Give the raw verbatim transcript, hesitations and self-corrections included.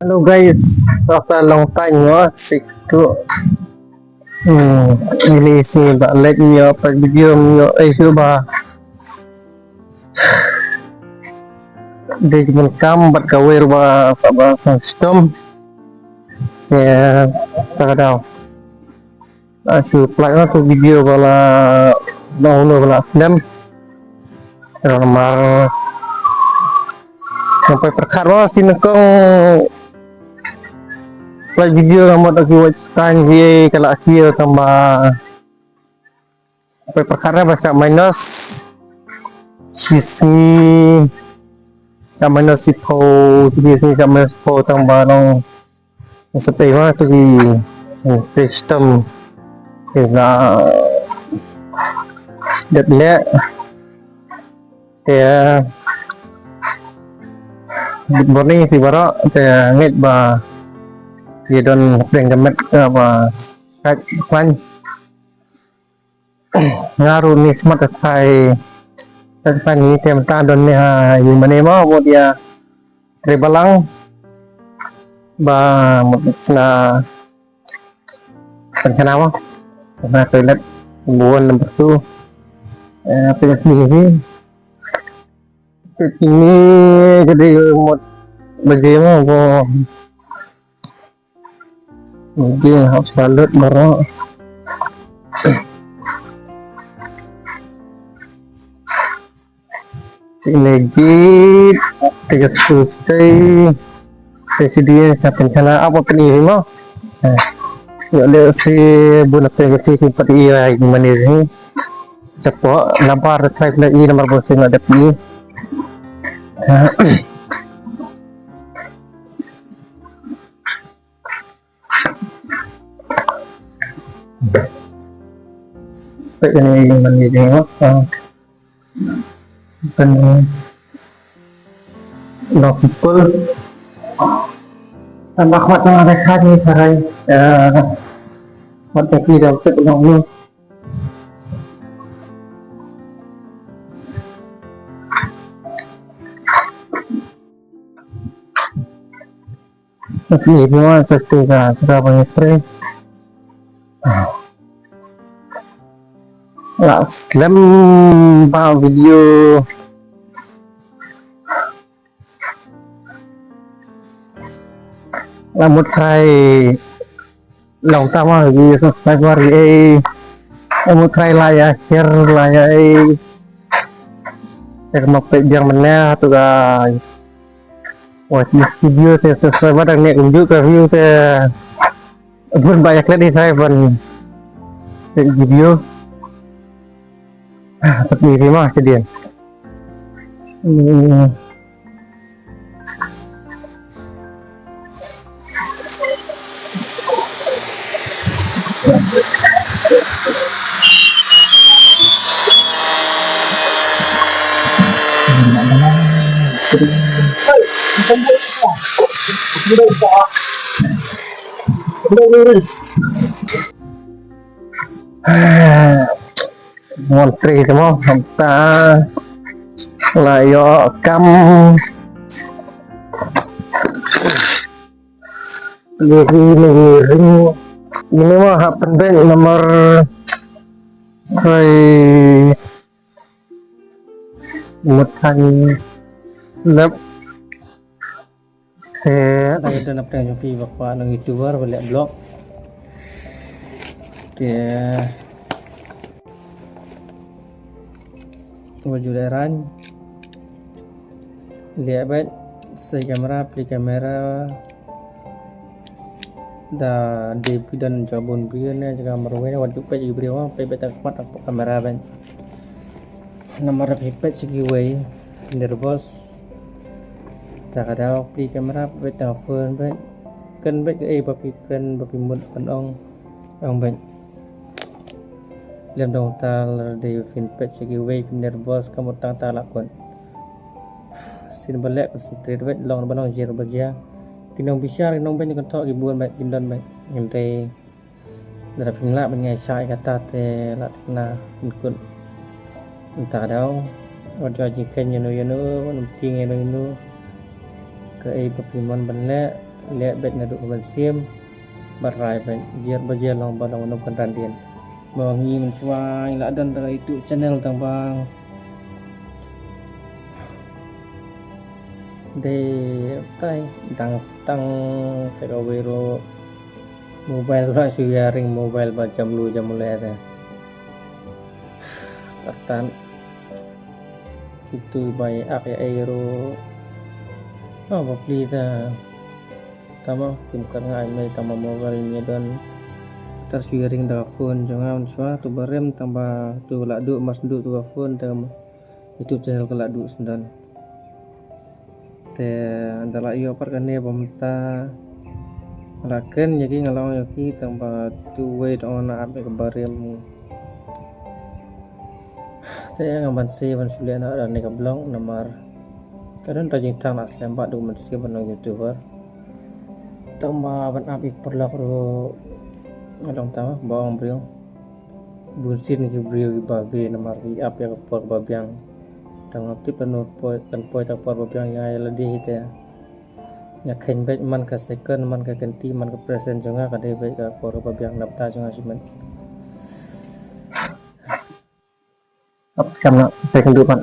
Hello guys, after a long time, no, sik tu. Hmm, ini si ba lek nyo pa video nyo eh shu ba. Dei men kam bat ka wer ba sa ba sang stom. Ya, ta ka daw. Ah, shu play na tu video bala ba uno bala film. Namar sampai perkat ba si nengkong play video namar aki watch time ye kala aki tamba. Sampai perkat ba sa minus sisi ka minus si po sisi ka minus po tamba nong Sa pei ma tu ki, eh, system ki la dep leh. Te, eh, good morning phi baroh. Te ngeit ba phi don hapdeng ka met kaba khlaiñ. Nga ruh ni smat ka kai. Ka kai ni te mynta don ni ha ïing mane mo, mut ïa trei balang. Ba mut na pynkhana mo. Na toilet, buan number two. Eh, pynkhana ni. Pynkhana ni ka dei mut baje mo, bo. Jing hap salut baroh. Ini git tiga sustai. Saya sidi sa pynkhana apa pynkhana mo. Yo le si bun apa yang kita pati ira ini manis ni. Cepat nampak retrieve lagi nomor bosing ada pi. Peit ïa ini, ini, ini, oh, ah. Bukan, eh, no people. Tambah kuat tengah rehat ni, sarai. Eh, kuat kaki dah usut long ni. Ni semua satu ka, satu apa ni, spray. La slem ba video. La mut trai long tama gi subscriber eh. La mut trai la ïa share la ïa eh. Te ka ma peit biang mynne tu ka. Watch this video te subscriber dang ne kumjuh ka view te. Bun ba ïa klet i trai ban peit video. Tapi rima ke dia. Hmm. Mon tri te mo, hangta la ïoh kam. Liri liri. Ini mo hap pynbeit nomor. Hai. Mut hai. Lep. Te, ai, don update jong phi ba kwah nong YouTuber ba leh vlog. Te, wat ju leh rang. Leh beit, sei kamera, plie kamera. Da dei phi don jabun phi ne jaka marwei ne wat ju peit ïa ki briew, peit beit tang khmat tang pok kamera beit. Namar phi peit sha kiwei, nervous. Ta ka daw plie kamera peit tang phone beit. Kren beit kaei ba phi kren ba phi mut ban ong. Ong beit. Lem dang ta lada dei phin peit sha kiwei phin nervous ka mut tang ta la kut. Sien ba leh concentrate beit long ba long jia ba jia. Ki nongbishar ki nongbeiñ ki kynthoh ki bun beit ki don beit. Hynrei lada phin lah ban ngai shah ïa kata te la thikna phin kut. Mynta ka daw wat ju ai jingkren ïano ïano, wat nym tieng ïano ïano. Kaei ba phi mon ban leh. Leh bad naduh ka mynsiem bad rai bad jer ba jer long ba long nop kan ran dien. Ba ngi mynshuwa ngi la don da ka YouTube channel tang ba dei tai dang stang te ka wei ruh mobile la shu ïa ring mobile ba jam lu jam le te. Artan itu ba ïa ak ïa ei ruh. Oh, ba pli ta. Tama kim kat nga ai mai tama mobile ni don. Tar shu ïa ring da ka phone jong nga mynshuwa tu barim tang ba tu la duh mas duh tu ka phone tang YouTube channel ka la duh sendon. Te da la ïoh pat kane ba mynta la kren ïa ki nga la ong ïa ki tang ba tu wei da ong na ap ïa ka barim. Te nga ban save ban shu leh na ne ka blog namar ka don ta jingtang na slem ba du ban save ban ong YouTuber. Tang ba ban ap ïa ka paralok ruh nga long tang ba ong briew. Bun sien ki briew ki ba be namar ki ap ïa ka por ba biang. Tang ap tip kan poi kan poi ta por ba biang ïa ïa lade hi te. Ïa khein bad man ka second man ka kynti man ka present jong nga ka dei bad ka por ba biang nap ta jong nga shimet. Ap kam na second du man.